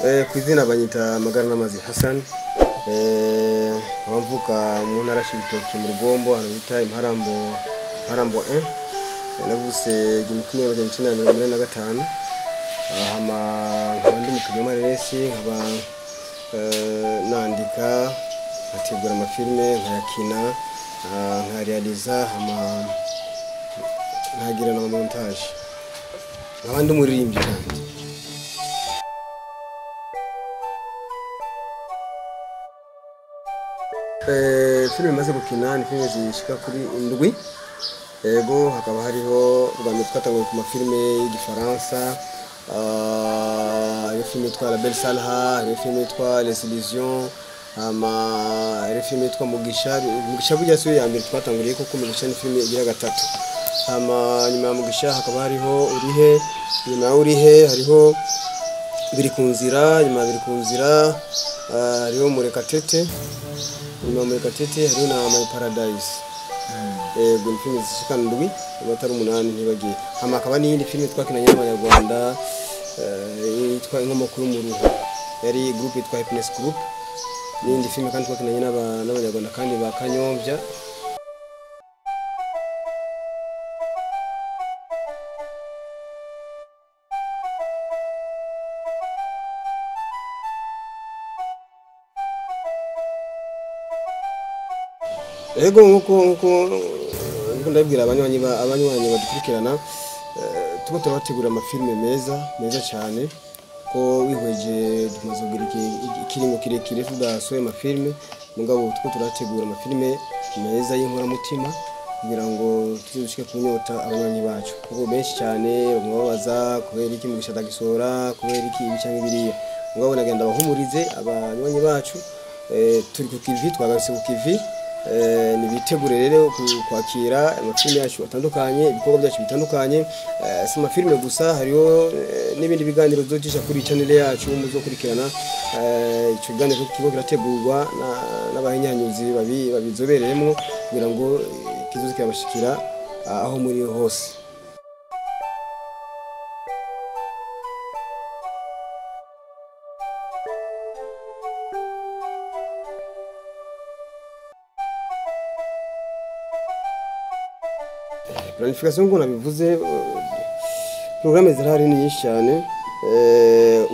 Ku izina banyita Magara n'Amazi Hassan, nkaba mvuka mu ntara ya Cibitoke mu Rugombo, ahantu bita Imparambo, Mparambo 1. Navutse 1985, hama nkaba ndi umukinnyi w'amareresi, nkaba nandika, nkategura amafilme, nkayakina, nkayarealiza, hama nkagira na montage, nkaba ndi umuririmbyi kandi. Filime maze gukina ni filime zishika kuri 7. Ego, hakaba hariho ubwa mbere twatanguye ku mafilime y'igifaransa, hariho filime yitwa La Belle Salha, hariho filime yitwa Les Illusions, hama hariho filime yitwa Mugisha. Mugisha burya siyo ya mbere twatanguriye, kuko Mugisha ni filime igira gatatu. Hama nyuma ya Mugisha hakaba hariho Urihe, nyuma ya Urihe hariho Biri ku nzira, nyuma ya Biri ku nzira hariho Murekatete, nyuma ya Murekatete hariho na My Paradise. Ego, ni filime zishika 7 abatari 8 ntibagiye. Hama hakaba n'iyindi filime twakinanye n'abanyarwanda yitwa Inkomoko y'Umuruho, yari group yitwa Happiness Group. N'iyindi filime kandi twakinanye n'abanyarwanda kandi ba Kanyomvya. Ego, nkuko ndabwira abanywanyi badukurikirana, tuba turabategura amafilme meza meza cyane, ko wihweje tumaze kugira ikiringo kirekire tudasohoye amafilme, mugabo tuko turategura amafilme meza y'inkoramutima kugira ngo tuze ku nyota abanywanyi bacu, kuko benshi cyane bamubabaza kubera iki Mugisha atagisohora, kubera iki ibi cyangwa biriya. Mugabo nagenda bahumurize abanywanyi bacu, turi ku kivi, twagarutse ku kivi. Nibitegure rero kwakira amafilme yacu atandukanye, ibikorwa byacu bitandukanye. Si amafilme gusa, hariho n'ibindi biganiro tuzocisha kuri channel yacu muzokurikirana. Ico kiganiro kigo kirategurwa n'abahinyanyuzi babizobereyemo kugira ngo kizoze kirabashikira aho muri hose. Planification ngo nabivuze, programme zirahari ni nyinshi cyane.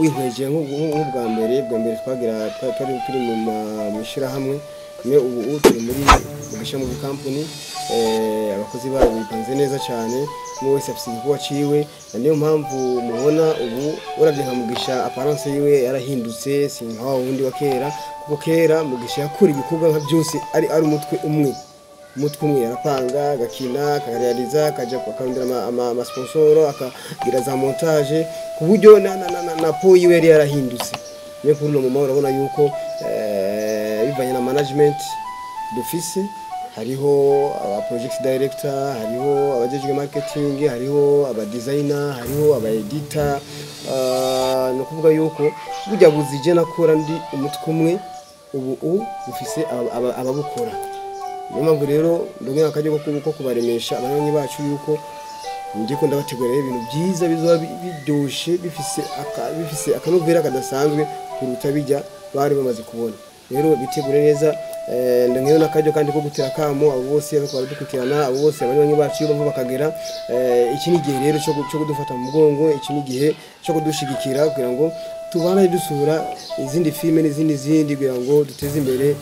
Wihweje nk'ubwa mbere twagira twari turi mu mishirahamwe, ubu turi muri Mugisha Movie Company. Abakozi babo bipanze neza cyane, umwe wese afite igikorwa ciwe, niyo mpamvu mubona ubu uravye nka Mugisha apparence yiwe yarahindutse, si nka wa wundi wa kera, kuko kera Mugisha yakora ibikorwa nka byose ari umutwe umwe. Umutwe umwe yarapanga, agakina, akarealiza, akaja akarondera ama sponsor, akagira za montage, ku buryo na po yiwe yari yarahindutse. Niyo kuri uno mama urabona yuko bivanye na management d'office, hariho aba project director, hariho abajejwe marketing, hariho aba designer, hariho aba editor. No kuvuga yuko burya buzije nakora ndi umutwe umwe, ubu ufise ababukora. Niyo mpamvu rero ndongera akaryo ko kubaremesha abanywanyi bacu yuko ndiko ndabategurira ibintu byiza bizoba biryoshe, bifise akanovera kadasanzwe kuruta bijya bari bamaze kubona. Rero bitegure neza. Ndongera n'akaryo kandi ko gutera kamo abo bose bariko baradukurikirana, abo bose abanywanyi bacu iyo bava bakagera. Iki ni igihe rero cyo kudufata mu mugongo, iki ni igihe cyo kudushigikira kugira ngo tubane dusura izindi filme n'izindi zindi kugira ngo duteze imbere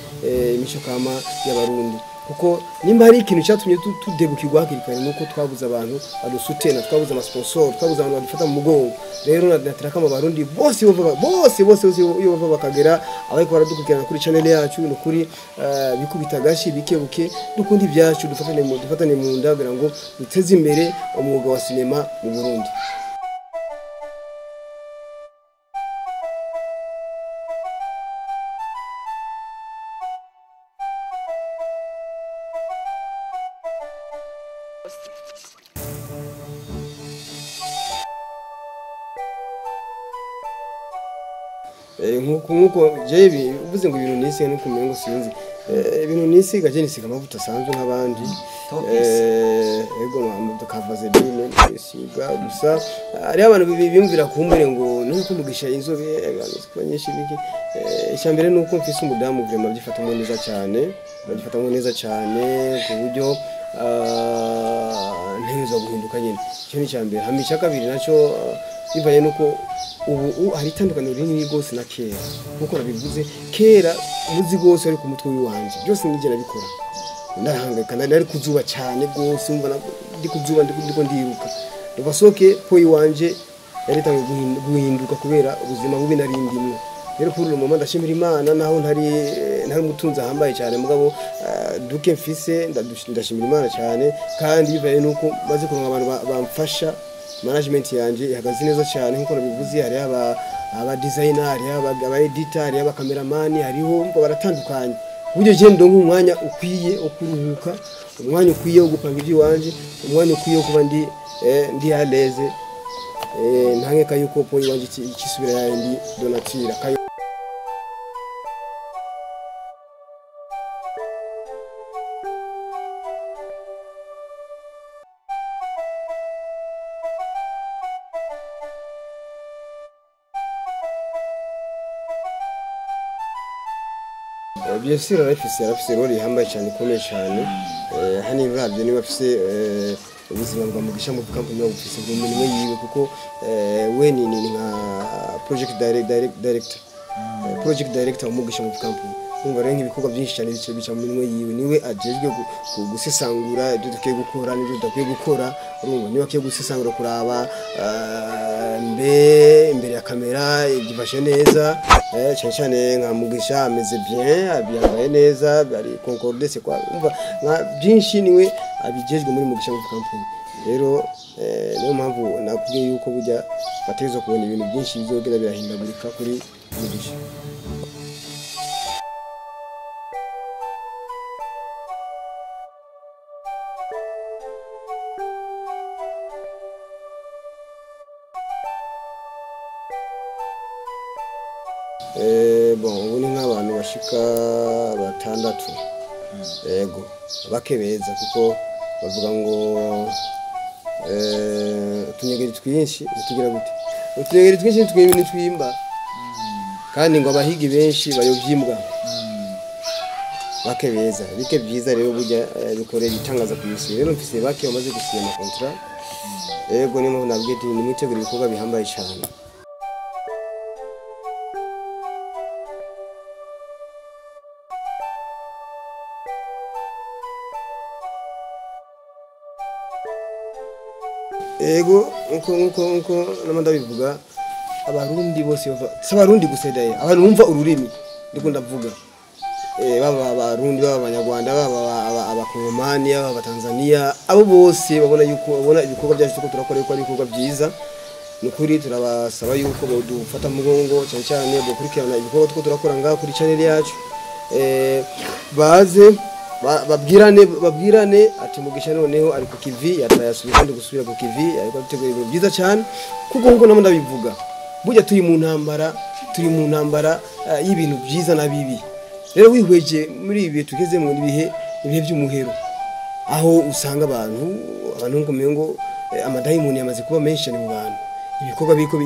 imico kama y'abarundi. Kuko nimba hari ikintu cyatumye tudebukirwa hakiri kare nuko twabuze abantu badusutena, twabuze amasponsor, twabuze abantu badufata mu mugongo. Rero natera kama abarundi bose bose bose iyo bava bakagera, abariko baradukurikirana kuri channel yacu, no kuri bikubita gashi bikebuke, dukunda ibyacu, dufatane mu nda kugira ngo duteze imbere umwuga wa sinema mu Burundi. Nkuko jewe uvuze ngo ibintu nise no kumengo sinzi. Ibintu nisiga je nisiga amavuta asanzwe nk'abandi. Ego amavuta ka vaseline nisiga gusa. Hariho abantu biyumvira kumbure ngo nuko Mugisha inzobe abantu nyinshi biki. Icya mbere nuko mfise umudamu vraiment abyifatamwo neza cyane, abyifatamwo neza cyane ku buryo ntegerezwa guhinduka nyine. Icyo ni icya mbere. Hama icya kabiri nacyo bivanye nuko ubu hari itandukaniro rinini rwose na kera. Nkuko nabivuze kera umuzi rwose wari ku mutwe w'iwanje, byose nijye nabikora, ndahangayika, nari kuzuba cyane rwose, umva ndi kuzuba ndiko ndiruka. Basoke po iwanje yari itangiye guhinduka kubera ubuzima bubi nari ndimwo. Rero kuri uyu mama ndashimira Imana, naho ntari umutunzi ahambaye cyane, mugabo duke mfise ndashimira Imana cyane. Kandi bivanye nuko maze kuronka abantu bamfasha, management yanje ihagaze neza cyane. Nkuko nabivuze, hari aba designer, hari aba editor, hari aba cameraman, hariho ngo baratandukanye buryo je ndonka umwanya ukwiye wo kuruhuka, umwanya ukwiye wo gupanga iby'iwanje, umwanya ukwiye wo kuba ndi à l'aise. Ntankeka yuko po iwanje ikisubira yandi donatira kayo. Bien sûr arafise rôle ihambaye cyane, ikomeye cyane. Hano uravye niba afise ubuzima bwa Mugisha Movie Company bufise mu mirimo yiwe, kuko we ni nka project director, project director wa Mugisha Movie Company. Umva rero nk'ibikorwa byinshi cyane bica mu mirimo yiwe, niwe ajejwe gusesangura ibyo dukwiye gukora n'ibyo tudakwiye gukora. Urumva niwe akwiye gusesangura kuraba mbe imbere ya kamera ibyifashe neza, cyane cyane nka Mugisha ameze bien, yambaye neza, ari concorde, c'est quoi. Umva nka byinshi niwe abijejwe muri Mugisha Movie Company. Rero niyo mpamvu nakubwiye yuko burya bategerezwa kubona ibintu byinshi bizogenda birahindagurika kuri Mugisha. Bon, ubu ni nk'abantu bashika 6. Ego bake beza, kuko bavuga ngo utunyegeri twinshi tugira gute, utunyegeri twinshi twimba, kandi ngo abahigi benshi bayovyimbwa. Bake beza, bike byiza rero burya bikorera igitangaza ku isi. Rero mfise bake bamaze gusinya ama contrat. Ego niyo mpamvu nabwiye nti nimwitegure ibikorwa bihambaye cyane. Ego nkuko nama ndabivuga, abarundi bose bava, si abarundi gusa daye, abantu bumva ururimi ndiko ndavuga, baba abarundi, baba abanyarwanda, baba abakongomani, baba abatanzania, abo bose babona yuko babona ibikorwa byacu tuko turakora yuko ari ibikorwa byiza. Nukuri turabasaba yuko bodufata mugongo, cyane cyane bokurikirana ibikorwa tuko turakora ngaha kuri channel yacu. Baze babwirane ati Mugisha noneho ari ku kivi, yatayasubiye kandi gusubira ku kivi, ariko ategura ibintu byiza cyane. Kuko nkuko namwe ndabivuga, burya turi mu ntambara, y'ibintu byiza na bibi. Rero wihweje muri ibi bihe tugezemo, ibihe by'umuhero, aho usanga abantu nkuko ngo amadayimoni yamaze kuba menshi cyane mu bantu. Ibikorwa biko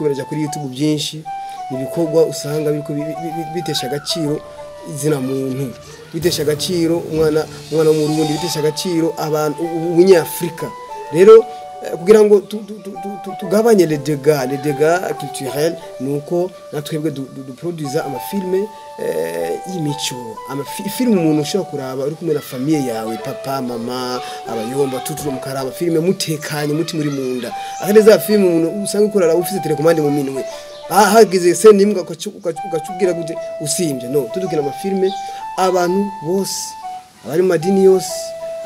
biraja kuri YouTube byinshi, ibikorwa usanga biko bitesha agaciro izina muntu, bitesha agaciro umwana w'umurundi, bitesha agaciro abantu ubunyafrika. Rero kugira ngo tugabanye les dégâts culturels, nuko natwebwe duproduza amafilme y'imico, amafilme umuntu ushobora kuraba uri kumwe na famille yawe, papa, mama, abayomba, tutu mukaraba filme mutekanye, muti muri munda. Akandi za filme umuntu usanga ukorara ufise telecommande mu minwe, hageze se nimbwa ukacubwira gute usimbye. No tudukina amafilme abantu bose, abari mu madini yose,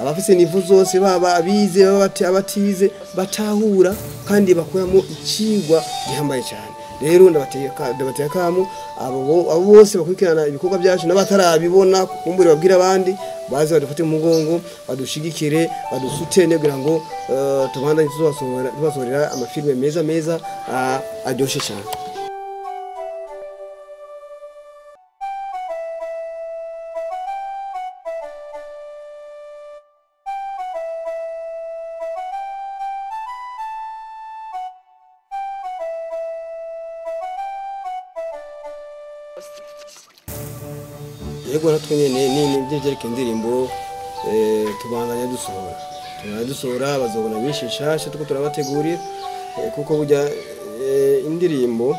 abafise nivu zose, baba abize, baba abatize, batahura kandi bakuramo ikigwa gihambaye cyane. Rero ndabateye kamo abo bose bakurikirana ibikorwa byacu n'abatarabibona, kumbure babwira abandi baze badufate mu mugongo, badushigikire, badusutene kugira ngo tubandanye tubasohorera amafilme meza meza aryoshe cyane. Yego, natwe nyene ni ibyo byerekeye indirimbo, tubandanya dusohora, tubandanya dusohora, bazobona nyinshi nshasha tuko turabategurira, kuko burya indirimbo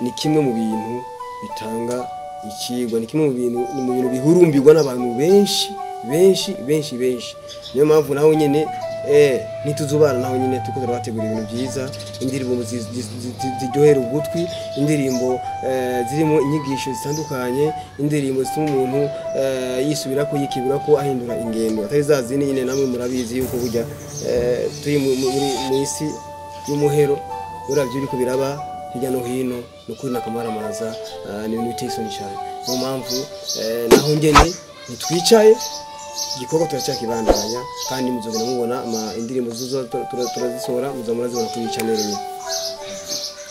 ni kimwe mu bintu bitanga ikigwa, ni kimwe mu bintu, ni mu bintu bihurumbirwa n'abantu benshi benshi benshi benshi. Niyo mpamvu naho nyene ntituzubana, naho nyene tuko turabategura ibintu byiza, indirimbo ziryohera ugutwi, indirimbo zirimo inyigisho zitandukanye, indirimbo zituma umuntu yisubirako, yikibura ko ahindura ingendo atari za zindi nyine. Namwe murabizi yuko burya turi mu isi y'umuhero. Uravye uriko biraba hirya no hino, ni ukuri n'akamaramaza, ni ibintu biteye isoni cyane. Niyo mpamvu naho ngene ntitwicaye, igikorwa turacyakibandanya, kandi muzogenda mubona indirimbo zuzo turazisohora, muza murazibona kuri channel nyine.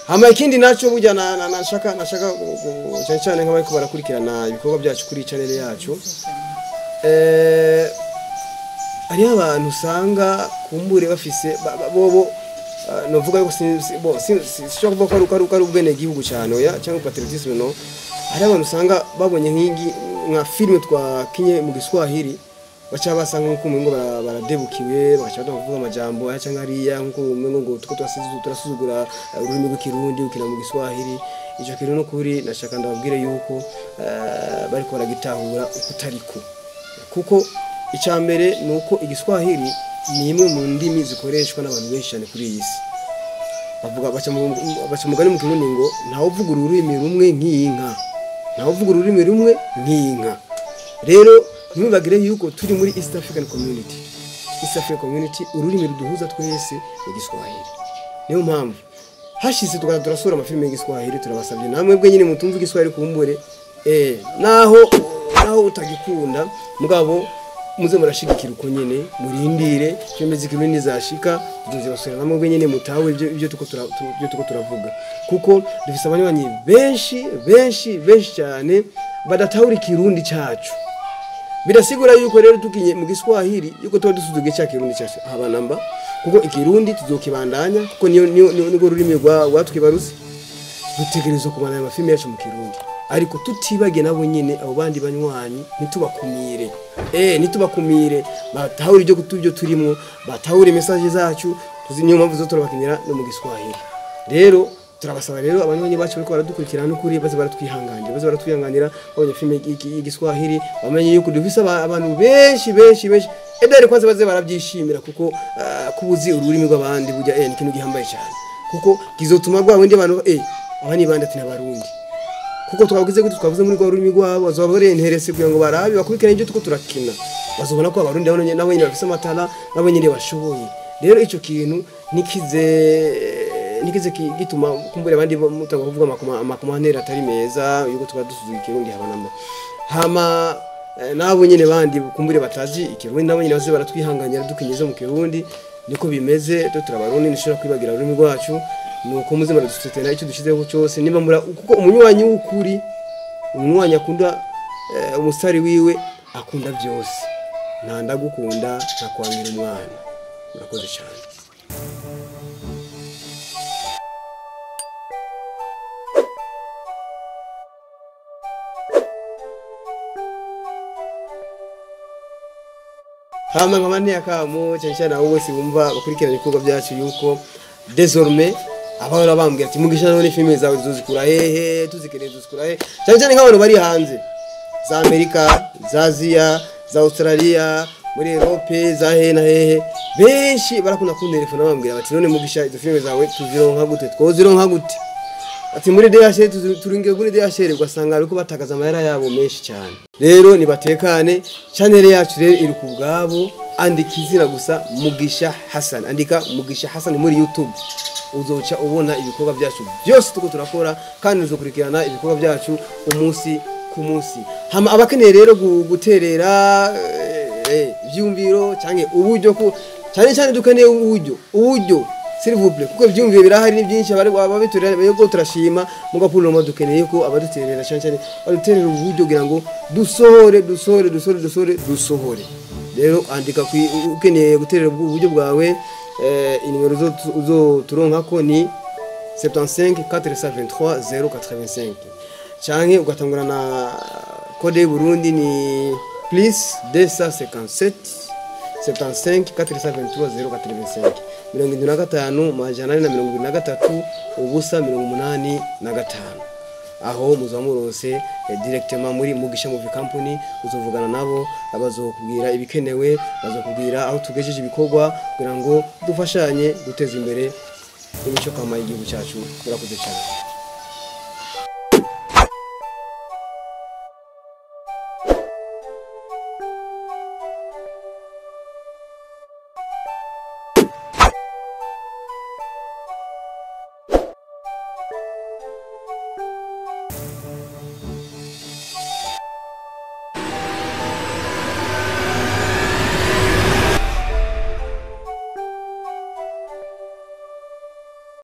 Hama ikindi naco burya nashaka cyane cyane nk'abariko barakurikirana ibikorwa byacu kuri channel yacu, hariho abantu usanga kumbure bafise bobo, novuga yuko bo sinshobora kuvuga ko ari ubwene gihugu cyane, oya, cyangwa patriotisme, no. Hari abantu usanga babonye nk'igi nka filime twakinye mu Giswahili, baca basa nk'uko umengo baradebukiwe, bagaca batanga kuvuga amajambo aya cyangwa hariya, nk'uko umengo ngo tuko turasuzugura ururimi rw'Ikirundi ukina mu Giswahili. Ico kintu n'ukuri nashaka ndababwire yuko bariko baragitahura ukutariko, kuko icya mbere ni uko Igiswahili ni imwe mu ndimi zikoreshwa n'abantu benshi cyane kuri iyi si. Bavuga, baca umugani mu Kirundi ngo ntawuvuga ururimi rumwe nk'inka, ntawuvuga ururimi rumwe nk'inka. Rero ntimwibagire yuko turi muri East African Community. East African Community, ururimi ruduhuza twese ni Igiswahili. Niyo mpamvu hashize tukaza turasura amafilime y'Igiswahili. Turabasabye namwe bwe nyine mutumva Igiswahili, kumbure naho utagikunda, mugabo muze murashigikira uko nyene, murindire filime z'Ikirundi zashika, tuzibasura namwe bwe nyene mutawe ibyo tuko turavuga, kuko dufise abanywanyi benshi benshi benshi cyane badatahura Ikirundi cacu. Birasigura yuko rero tukinye mu Giswahili yuko tuba dusuzugiye cya Kirundi cyacu, haba namba, kuko Ikirundi tuzokibandanya, kuko niyo nirwo rurimi rwa rwatwibarutse. Dutegerezwa kubandanya amafilime yacu mu Kirundi, ariko tutibagiye nabo nyine abo bandi banywanyi. Ntitubakumire, ntitubakumire, batahura ibyo turimo, batahure message zacu tuzi. Niyo mpamvu zo turabakinira no mu Giswahili. Rero turabasaba rero abanywanyi bacu bariko baradukurikirana, n'ukuri baze baratwihanganira, baze baratwihanganira. Babonye filime y'Igiswahili bamenye yuko dufise abantu benshi benshi benshi edere kwanza baze barabyishimira, kuko kubuzi ururimi rw'abandi burya ni ikintu gihambaye cyane, kuko kizotuma rwa bundi abantu aba ni bandi, ati n'Abarundi, kuko twavuze gute, twavuze muri rwa rurimi rwabo, bazoba barenterese kugira ngo barabe bakurikirane ibyo tuko turakina, bazobona ko Abarundi nabo nyene bafise amatara, nabo nyene bashoboye. Rero ico kintu nikize gituma kumbure abandi mutanga kuvuga amakomantere atari meza yuko tuba dusuzuye Ikirundi, haba namba. Hama nabo nyene bandi kumbure batazi Ikirundi, nabo nyene baze baratwihanganira dukinyeze mu Kirundi. Niko bimeze, to turabarundi, nishobora kwibagira ururimi rwacu. Nuko muze muradusutena icyo dushizeho cyose niba mura, kuko umunywanyi w'ukuri, umunywanyi akunda umusari wiwe, akunda byose. Nta ndagukunda ntakwamira umwana. Murakoze cyane. Hama nkaba nteye akamo cyane cyane abo bose bumva bakurikirana ibikorwa byacu, yuko désormais abahora bambwira ati: "Mugisha, none filime zawe tuzikura hehe? Tuzikeneye, tuzikura hehe?" Cyane cyane nk'abantu bari hanze za Amerika, za Aziya, za Australia, muri Europe, za hehe na hehe, benshi barakunda kuntelefona bambwira bati: "None Mugisha, izo filime zawe tuzironka gute? Twozironka gute?" Ati muri DHL, turingiye kuri DHL, ugasanga ariko batakaza amahera yabo menshi cyane. Rero nibatekane, channel yacu rero iri ku bwabo. Andika izina gusa Mugisha Hassan, andika Mugisha Hassan muri YouTube, uzoca ubona ibikorwa byacu byose tuko turakora, kandi uzokurikirana ibikorwa byacu umunsi ku munsi. Hama abakeneye rero guterera ivyumviro canke uburyo, ku cyane cyane dukeneye uburyo, s'il vous plaît, kuko ivyumviro birahari ni byinshi, abari ababiturira yego turashima, muga pour le moment dukeneye ko abaduterera, cyane cyane baduterera uburyo kugira ngo dusohore, dusohore, dusohore, dusohore, dusohore. Rero andika ukeneye guterera uburyo bwawe, inimero uzoturonkako ni 75 423 085, canke ugatangura na Code y'u Burundi ni plus 257 75 423 085, 75 473 0 85. Aho muzaba muronse directement muri Mugisha Movie Company. Uzovugana nabo, bazokubwira ibikenewe, bazokubwira aho tugejeje ibikorwa kugira ngo dufashanye guteza imbere imico kama y'igihugu cyacu. Murakoze cyane.